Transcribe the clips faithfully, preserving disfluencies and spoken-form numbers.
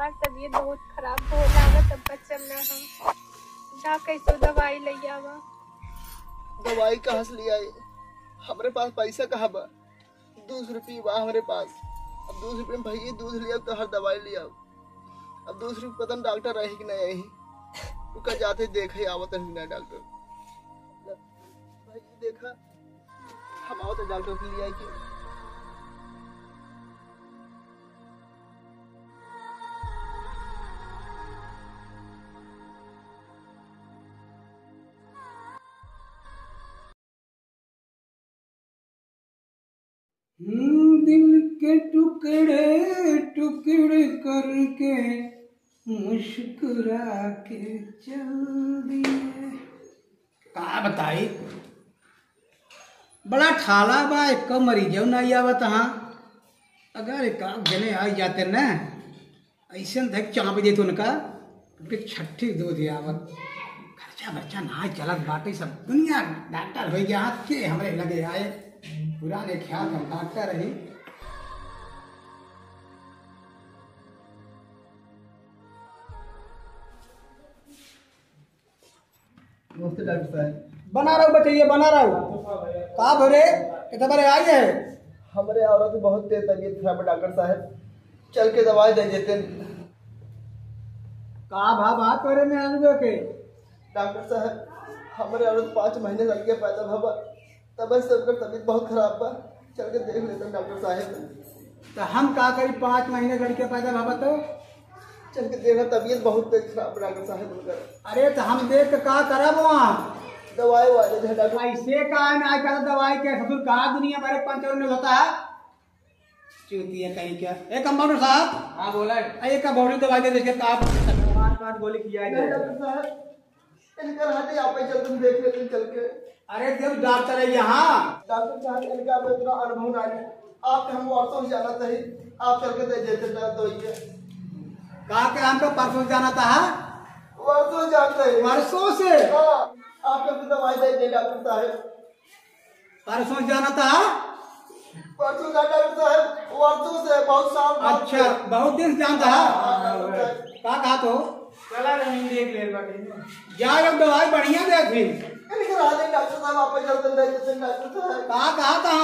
हमार तबीयत बहुत खराब हो लागत, अब बचब ना हम। जा कैसो दवाई लइ आवा। दवाई कहाँ से ले आई? हमरे पास पैसा कहाँ बा? दो सौ रुपये बा हमरे पास। अब दो सौ रुपये में भैया दूध ले आओ, तो हर दवाई ले आओ। अब दो सौ रुपये पता नहीं डॉक्टर रही कि नहीं रही। रुका, जाते देखे आवत है कि नहीं डॉक्टर। भाई देखा, हम आवत है डॉक्टर के लिए आई के। हम्म, दिल के टुकड़े टुकड़े करके मुस्कुरा के चल दिए। का बताई, बड़ा ठाला बा, एक मरीजो ना आवत हाँ। अगर एक आध जने आ जाते ना, ऐसे न देख चाप देत उनका, उनके छठी दूध आवत। खर्चा बर्चा ना चलत बाटे, सब दुनिया डॉक्टर होइ गया, के हमरे लगे आए, पुराने ख्याल हम डॉक्टर रही। नमस्ते डॉक्टर साहब। बना रहो बचइया, बना रहो। का भरे? कितना बार आई है? हमरे औरत की बहुत तेज तबीयत खराब है डॉक्टर साहब, चल के दवाई दे देते। का भा बात करे में आलू के? डॉक्टर साहब, हमरे औरत पाँच महीने लग गए पैदा भवा, तब से उनकर तबीयत बहुत खराब बा, चल के देख लेते डॉक्टर साहब। तो हम का करी, पाँच महीने लड़के पैदा भवा तो? चल के देखा, तबीयत बहुत तेज खराब बा डॉक्टर साहब उनकर। अरे तो हम देख के का करब वहाँ? दवाई वाले दे डॉक्टर। ऐसे का है ना, आजकल दवाई के ससुर का दुनिया भर पंचर में होता है। चूतिया कहीं क्या। ए कंपाउंडर साहब। हाँ, बोला है। ए, एक बॉडी दवाई दे दे, इसके ताप। पाँच पाँच गोली खिया नहीं, है। डॉक्टर साहब, इनका रहते आप ही चल, तुम देख लेते चल के। अरे, जब डॉक्टर है यहाँ। डॉक्टर साहब, इनका अब इतना अनुभव ना है। आप हम वर्षों से जाना चाहिए, आप चल के दे देते दर्द होइए। कहा के हमको परसों जाना था, हाँ? वर्षों जानते हैं। वर्षों से? हाँ, आप चल के दवाई दे दे डॉक्टर साहब। परसों जाना था? परसों जाना था, वर्षों से, बहुत साल बाद। अच्छा, बहुत दिन से जानता है? हाँ, हाँ, हाँ। का कहा तो? चला रहे देख ले बाटे। जा, एक दवाई बढ़िया दे फिर। इनके राधे डॉक्टर साहब, आप जल्दी दे देते डॉक्टर साहब। का कहा था?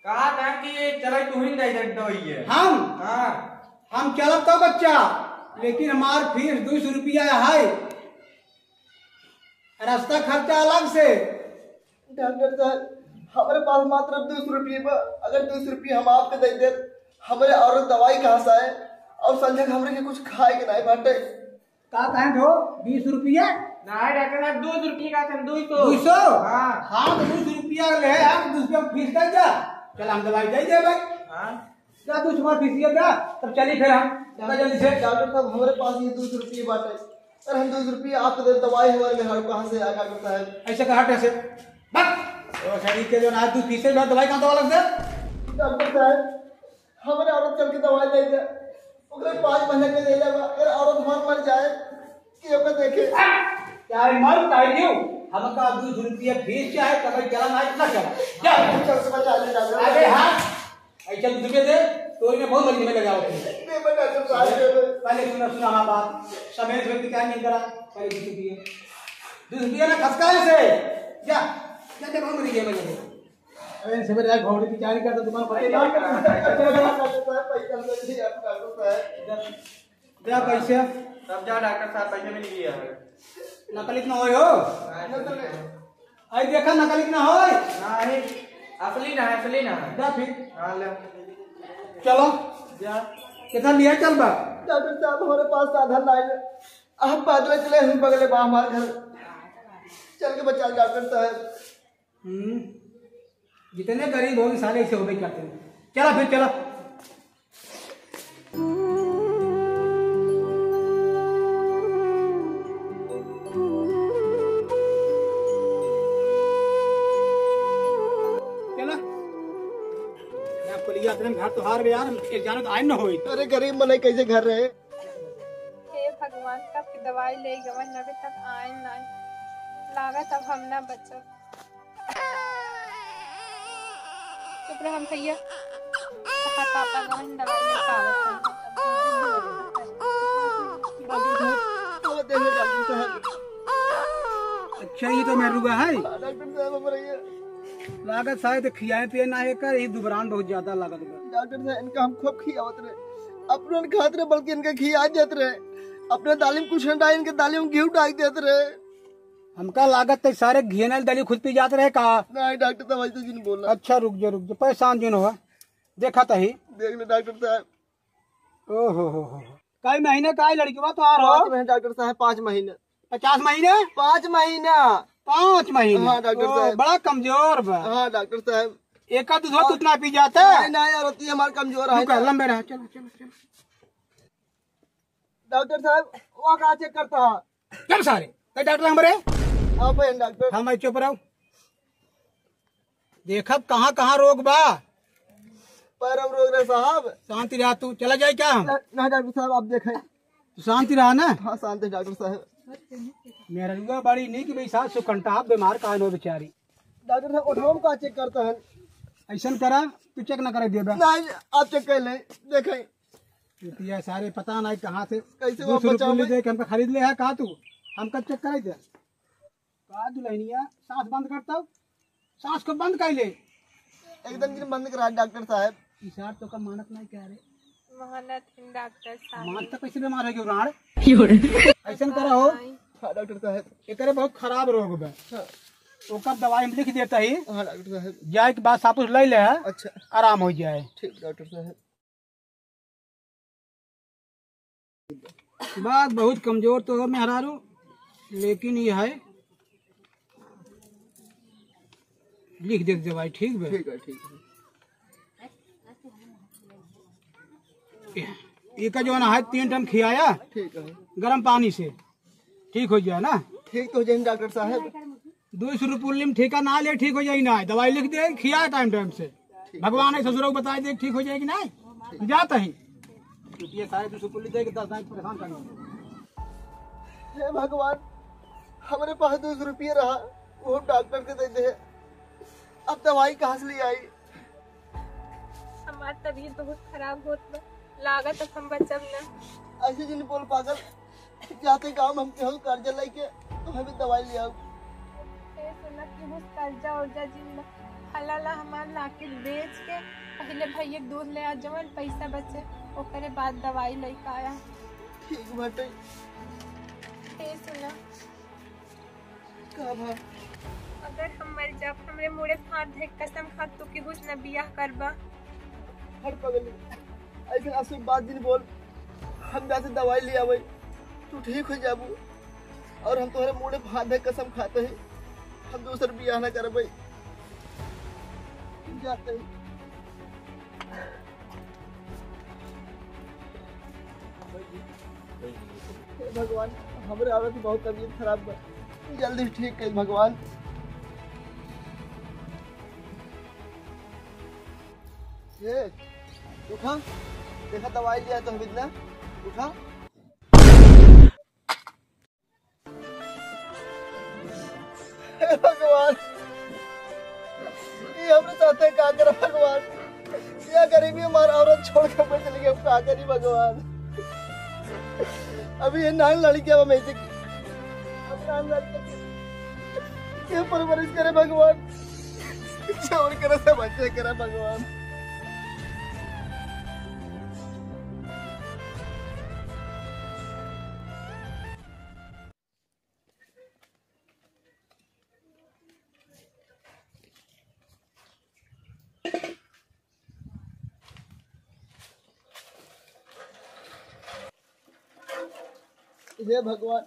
कहा था कि चला तू ही दे दे दवाई है। हम? हाँ। हम चलब तो बच्चा, लेकिन हमार फीस दो सौ रुपया है। रास्ता खर्चा अलग से। डॉक्टर साहब, हमरे पास मात्र दो सौ रुपये बा। अगर दो सौ रुपये हम आपके दे देत, हमरे औरत दवाई कहाँ से आए? और संझा के हमरे के कुछ खाए के नाई बाटे। का कहें हो? बीस रुपया? नाई डॉक्टर साहब, दो सौ रुपये का था, दो सौ। दो सौ? हाँ। हाँ, तो दो सौ रुपया ले, हम दो सौ रुपया फीस दे जा। चल, हम दवाई दे दे भाई। हाँ। जा तू सुबह फीसिया जा, तब चली फिर हम। जा जल्दी से। डॉक्टर साहब, हमरे पास ये दो सौ रुपये बाटे। अरे हम दो सौ रुपये आपको दे, दवाई हमारे मेहरारू कहाँ से आएगा डॉक्टर साहब? ऐसे कहा कैसे? बस। ओ शरीर के जो ना तू फीसे जो दवाई कहाँ दवा लग दे? डॉक्टर साहब, हमारे औरत चल के दवाई दे दे। ओकरे पाँच महीने के दे दे, अगर औरत मर मर जाए, कि ओकर देखे। चाहे मर चाहे क्यों, हमका दो सौ रुपये फीस चाहे, तब चला ना इतना चला। जा। चल से बचा ले डॉक्टर। अरे हाँ। ऐसा दो सौ रुपये दे, तो इन्हें बहुत मरीज में ले जाओ तुम। दे बेटा, दो सौ रुपये दे। पहले सुना, सुना हमारा बात। समय से क्या नहीं करा, पहले दो सौ रुपये। दो सौ रुपये ना खसका है से। जा, जा, जा, बहुत मरीज में ले जाओ। अरे, इनसे मेरे यार घोड़े की चारी का तो दुकान पता ही नहीं। पैसा नहीं है, पैसा नहीं है। जा पैसे। तब जा डॉक्टर साहब, पैसे मिल गया है। नकली ना होय हो। नहीं। आई देखा, नकली ना होय। नहीं, असली ना है, असली ना है। जा फिर। हाँ, ले। चलो। जा। कितना लिया चल बा? डॉक्टर साहब, हमारे पास साधन नहीं है। आप पैदल चले, हम बगले बा हमारे घर। चल के बचा डॉक्टर साहब। हम्म, जितने गरीब होंगे साले ऐसे होबे करते हैं। चला फिर, चला। चला। मैं आपको लिया अपने घर तो हार गया यार, एक जानो तो आए न होई। अरे गरीब मनई कैसे घर रहे? हे भगवान, कब की दवाई ले गवन, अबे तक आए ना। लागत अब हम ना बचब। चुप रह, हम भैया। तहार पापा गवन दवाई लेके आवत हैं। रुआ है? हाँ, डॉक्टर साहब, हमरा ये लागत शायद खियाए पिए ना है कर, ये दुबरान बहुत ज्यादा लागत बा। डॉक्टर साहब, इनका हम खूब खियावत रहे, अपनन खात रहे, बल्कि इनका खिया देत रहे। अपने दाली में कुछ न डाल, इनके दाली में घी डाल देत रहे। हमका लागत है सारे घी नाल दाली खुद पी जात रहे का? नहीं डॉक्टर साहब, ऐसे जिन बोला। अच्छा रुक जा, रुक जा, परेशान जिन हो, देखा तही। देख ले डॉक्टर साहब। ओहो हो हो। कई महीने का है लड़की बा तोहार हो? पाँच महीने डॉक्टर साहब, पाँच महीने। पचास महीने? पाँच महीना। पाँच महीने? हाँ, डॉक्टर ओ, साहब। बड़ा कमजोर बा। हाँ, डॉक्टर साहब। एक आध दूसरा हाँ। कितना पी जाता है? नहीं, नहीं, यार, होती है हमार कमजोर है रुका, ना। लंबे रहा, चलो, चलो, चलो। डॉक्टर साहब, वो कहाँ चेक करता है? चल सारे, कई डॉक्टर हमारे? आप हैं डॉक्टर। हाँ, मैं चुप रहो। देखब कहाँ कहाँ रोग बा। पैर में रोग रहे साहब। शांति रहा तू, चला जाए क्या हम? ना, ना डॉक्टर साहब, आप देखें। तू शांति रहा ना। हाँ, शांति डॉक्टर साहब। मेहरुआ बड़ी नीक बा, सास सुकंठा, बीमार काहे नो बेचारी। डॉक्टर साहब, उठाओ का चेक करता है। ऐसन करा, तू चेक ना करे देबा। नहीं, आप चेक कर ले, देखें। रुपया सारे पता नहीं कहाँ से कैसे दो सौ रुपये बचाओ ले भाई? दे के हमका खरीद ले है का तू? हमका चेक करे दे। का दुल्हनिया, सास बंद करता? सास को बंद कर ले। एकदम दिन बंद करा डॉक्टर साहब। इशार तो का मानत नहीं क्या रे? मानत है डॉक्टर साहब। मान तो कैसे बीमार है क्यों राड़? ऐसन करा हो? हाँ डॉक्टर साहब। एकरे बहुत खराब रोग बा। हाँ। ओकर दवाई हम लिख देता ही। हाँ डॉक्टर साहब। जाए के बाद सापुस ले ले है। अच्छा। आराम हो जाए। ठीक डॉक्टर साहब। बात बहुत कमजोर तो हो मेहरारू, लेकिन ये है, लिख दे दवाई, ठीक बे? ठीक है, ठीक है। ये का जो ना है, तीन टाइम खियाया, ठीक है। गरम पानी से ठीक हो जाए ना। ठीक तो हो जाए डॉक्टर साहब। दो सौ रुपये में ठेका ना ले, ठीक हो जाए ना, दवाई लिख दे, खिया टाइम टाइम से। भगवान है ससुरों को बता दे, ठीक हो जाए कि नहीं। जाता ही ये सारे दो सौ रुपये दे के दस दाई परेशान कर। हे भगवान, हमरे पास दो सौ रुपये रहा, वो डॉक्टर के दे दे, अब दवाई कहाँ से ले आई? हमार तबीयत बहुत खराब होत बा, लागत अब हम बचब ना। ऐसे जिन बोल पागल, जाते गाँव में हम केहू कर्जा लेके तो हमें दवाई ले आओ। ए सुना कि उस कर्जा उर्जा जिन ला, हला ला हमार लाके बेच के पहले भैया के दूध ले आ, जवन पैसा बचे ओकरे बाद दवाई लेके आया। ठीक बाटे। ए सुना, का भा? अगर हम मर जाब, हमरे मुड़े हाथ धइ के कसम खा, तू केहू से न बियाह करबा। हट पगली, ऐसे अशुभ बात जिन बोल। हम जाते दवाई ले आवे, तू ठीक हो जाबू। और हम तोहरे मुड़े हाथ धइ के कसम खाते ही, हम दूसर बियाह न करबे। जाते ही। हे भगवान, हमरे औरत की बहुत तबीयत खराब बा, जल्दी ठीक कर भगवान। ए, उठा, देखा दवाई लिया तो हम इतना, उठा। हे भगवान, ये हमरे साथे का करे भगवान? या गरीबी हमार औरत छोड़ के बैठ चली गई, हम का करी भगवान? अभी ये नान लड़की अब हम ऐसे की, अब नान लड़की के परवरिश करे भगवान, छोड़ करे से बचे करे भगवान। हे भगवान,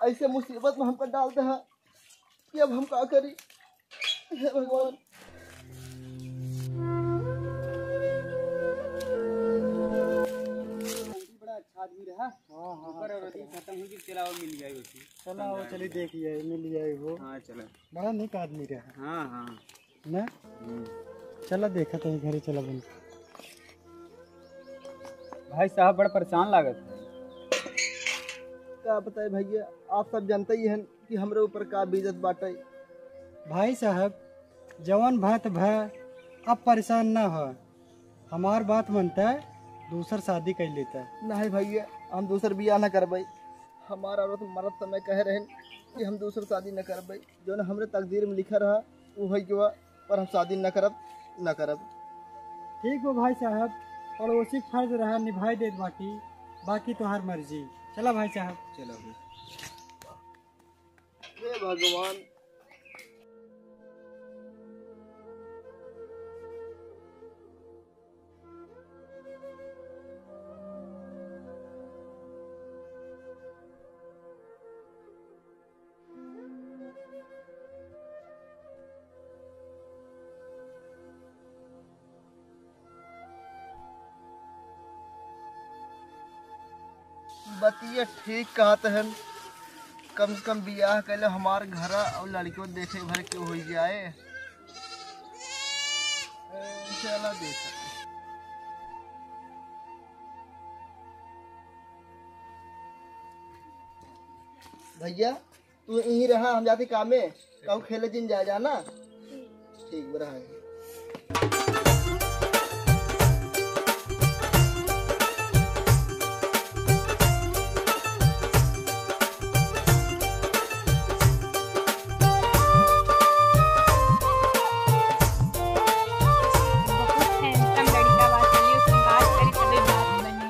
ऐसे मुसीबत में हमका डाल दे है कि अब हम का करी? हे भगवान। बड़ा अच्छा आदमी रहा। हाँ, हाँ, ऊपर हाँ, और अच्छा। खत्म हो गई, चला वो मिल जाए उसी। चला वो, चली देखिए, मिल जाए वो। हाँ, चला। बड़ा नीक आदमी रहा। हाँ, हाँ। ना? हम्म। चला देखा तो घरे चला बन। भाई साहब बड़ा परेशान लागत है। का बताए भैया, आप सब जानते ही हैं कि हमरे ऊपर का बीतत बाटे। भाई साहब, जवन भा त भा, अब परेशान ना हो। हमार बात मनता, दूसर शादी कर लेता। नहीं भैया, हम दूसर बियाह ना करबे। हमार औरत मरत समय कहे रहन कि हम दूसर शादी न करबे, जौन हमरे तकदीर में लिखा रहा, उ होइ गवा, पर हम शादी न करब, न करब। ठीक बा भाई साहब, पड़ोसी फर्ज रहा, निभाई देत बाटी, बाकी तोहार मर्जी। चला भाई साहब। चला भाई। हे भगवान। बतिया ठीक कहत हन, कम से कम बियाह कइले हमार घरा और लड़कियों देखे भर के होइ जाए। चला देख। भैया, तू यहीं रहा, हम जाते कामे, कहूँ खेले जिन जाए जाना। ठीक बा, रहा। बहुत handsome लड़का बा, चलिए उससे बात करी, तबे बात बनी।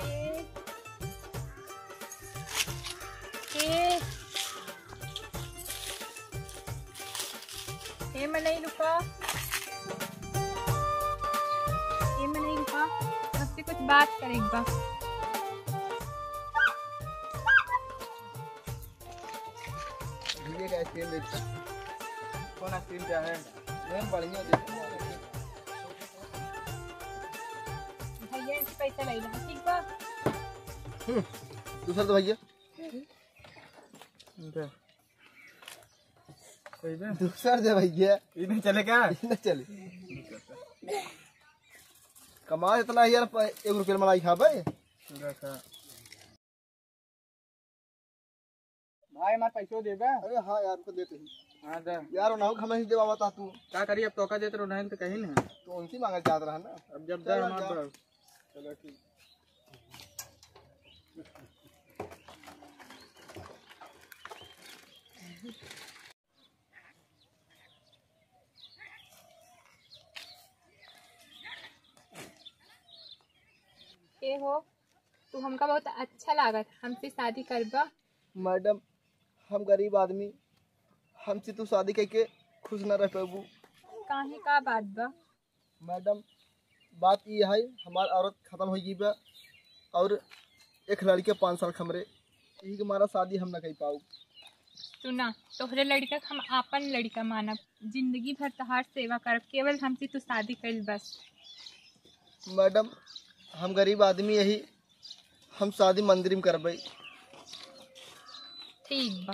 ए, ए, ए मनई रुका, ए मनई रुका, आपसे कुछ बात करेक बा। भैया का आइसक्रीम दे दे। कौन आइसक्रीम चाहे? मैम बढ़िया दे दे। भैया इनसे पैसा ले लो, ठीक बा? हम्म, दूसर दे भैया। दे। सही बा? दूसर दे भैया। ई नहीं चले का? ई नहीं चले। कमाल इतना है यार, प-, एक रुपया मलाई खाबे। पूरा खा। भाई, हमार पैसो देबे? अरे हाँ यार, रुको देते ही। हाँ, दे। यार, उन्हें हमें ही देवा बता तू। का करी, अब तोका देत रहो, नहीं तो कहीं नहीं। तो उनकी मांगा जात रहा ना। अब जब दे चलो, हमार जा। बस। चलो, ठीक। ए हो, तू हमका बहुत अच्छा लागत, हमसे शादी करबा? मैडम, हम गरीब आदमी, हमसे तू शादी करके खुश ना रह पेबू। काहे, का बात बा? मैडम, बात ई है, हमार औरत खत्म होइ गई बा और एक लड़के पाँच साल के हमरे, यही के मारा शादी हम ना कर पाऊ। सुना, तोहरे लड़का के हम आपन लड़का मानब, जिंदगी भर तोहार सेवा करब, केवल हमसे तू शादी कइल बस। मैडम, हम गरीब आदमी यही, हम शादी मंदिर में करबे। ठीक बा।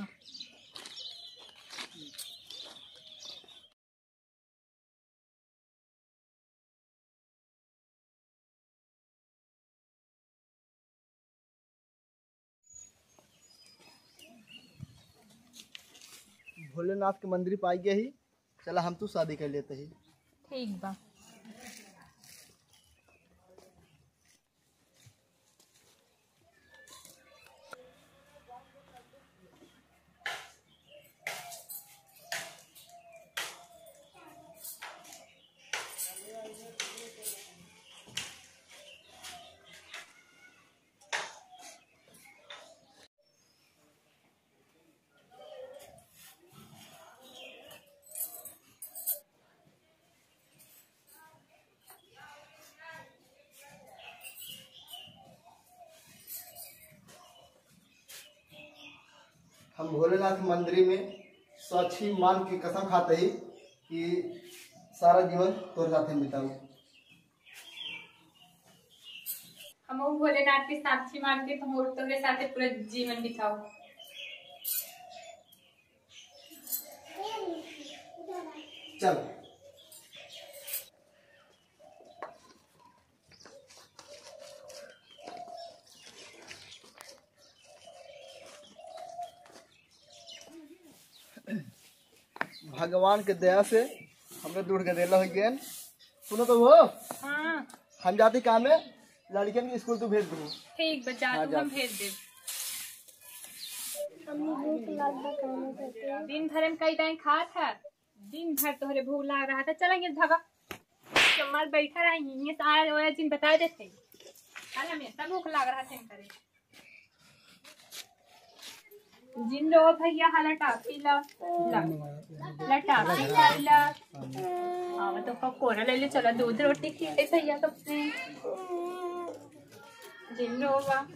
भोलेनाथ के मंदिर पे आई गए ही, चला हम तू शादी कर लेते ही। ठीक बा। हम भोलेनाथ मंदिर में साक्षी मान के कसम खाते ही कि सारा जीवन तोर साथे बिताऊ। हम भोलेनाथ के साक्षी मान के तुम तोरे साथे पूरा जीवन बिताऊ। चल। भगवान के दया से हमरे दूध गदेला होइ गए। सुनो तो हो, हाँ। हम जाती काम में, लड़कियन के स्कूल तू भेज दू। ठीक बा, जा हाँ, तू, जा। हम भेज देब। मम्मी, भूख लागल बा, खाना खाते हैं। दिन भर में कई टाइम खात है, दिन भर तोहरे भूख लाग रहा था। चला, ये धगा, चम्मच बैठा रहा, ये सारा ओया जिन बता देते। चला, मैं तब भूख लाग रहा था करे। जिन रो भैया, हाला टाफी ला, ला, ला टाफी ला, ला। हाँ, तो पकोड़ा ले ले, चला, दूध रोटी खिए भैया कब से। जिन रो बा।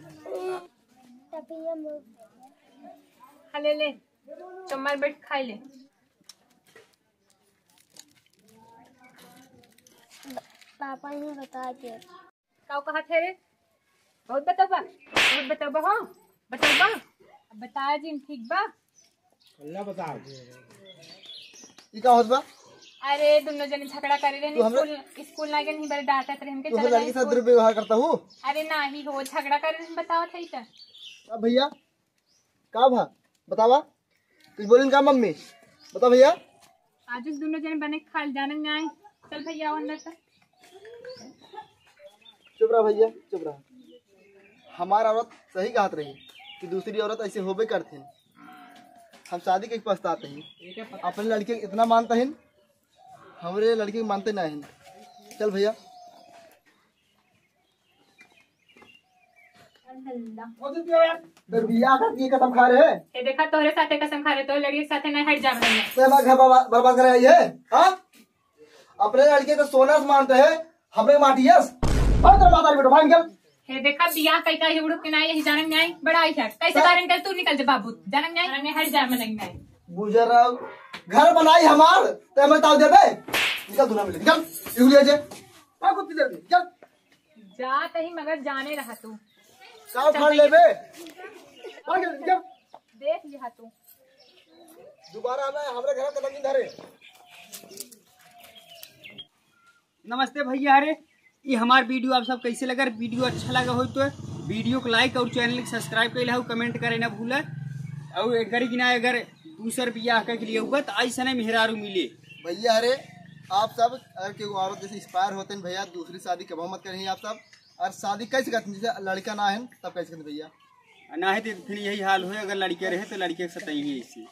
हाँ, ले ले, चम्मच बैठ खाई ले। पापा ने बता दिया। का कहत है रे? बहुत बतौबा, बहुत बतौबा हो, बतौबा। अब बता जिन, ठीक बा? अल्लाह बता। ई का होत बा? अरे, दोनों जने झगड़ा करे रहे, तू हमरा स्कूल, स्कूल ना गए, नहीं बारे डांटत रहे हमके, तू चला हमरा लड़की के साथ स्कूल। दुर्व्यवहार करता हूँ। अरे नाही हो, झगड़ा करे रहे, बतावत है त। का भैया? का भा? बतावा। कुछ बोलिन का मम्मी? बता भैया। आज दोनों जने बने खा जानन आए। चल भैया, आओ अंदर से। चुप रहा भैया, चुप रहा। हमार औरत सही कहत रही कि दूसरी औरत ऐसे होबे करथिन। हम शादी के पछतात ही। अपने लड़के के इतना मानता है, हमरे लड़के के मानते ना हैं। चल भैया। तेरे बियाह का ये कसम खा रहे हैं? ये देखा, तोहरे साथे कसम खा रहे, तोहरे लड़के के साथे नहीं हट जा रहे हैं। तो हमारे घर बर्बाद, बर्बाद करे आई है, हाँ? अपने लड़के तो सोना से मानते हैं, हमरे माटी यस। और तेरे माता बेटो भाई निकल। हे देखा, बियाह कई का हुड़ुक के ना यही जानन न्याय बड़ा आई है। कैसे का- कारण कर तू निकल जा बाबू, जानन न्याय, जानन न्याय, हट जा, मनन न्याय। बुजर घर बनाई हमार, तो मैं ताव देबे। निकल तू ना मिले, निकल। इहुलिया जे। का कुत्ती दे, निकल। जात ही मगर जाने रहा तू। का उखाड़ लेबे? भाग जा, निकल। देख लिहा तू। दोबारा हमें हमरे घर कदम नहीं धरे। नमस्ते भैया रे, ये हमार वीडियो आप सब कैसे लगा? वीडियो अच्छा लगा हो तो वीडियो को लाइक और चैनल को सब्सक्राइब कर लाओ, कमेंट करे ना भूला। और एक गरी ना अगर दूसर बियाह के लिए हुआ तो ऐसा नहीं मेहरारू मिले। भैया रे, आप सब अगर केहू औरत जैसे इंस्पायर होते हैं भैया, दूसरी शादी कबो मत करें आप सब। और शादी कैसे करते हैं? जैसे लड़का ना है तब कैसे करते हैं भैया? ना है तो फिर यही हाल होए, अगर लड़के रहे तो लड़के के साथ ही ऐसे।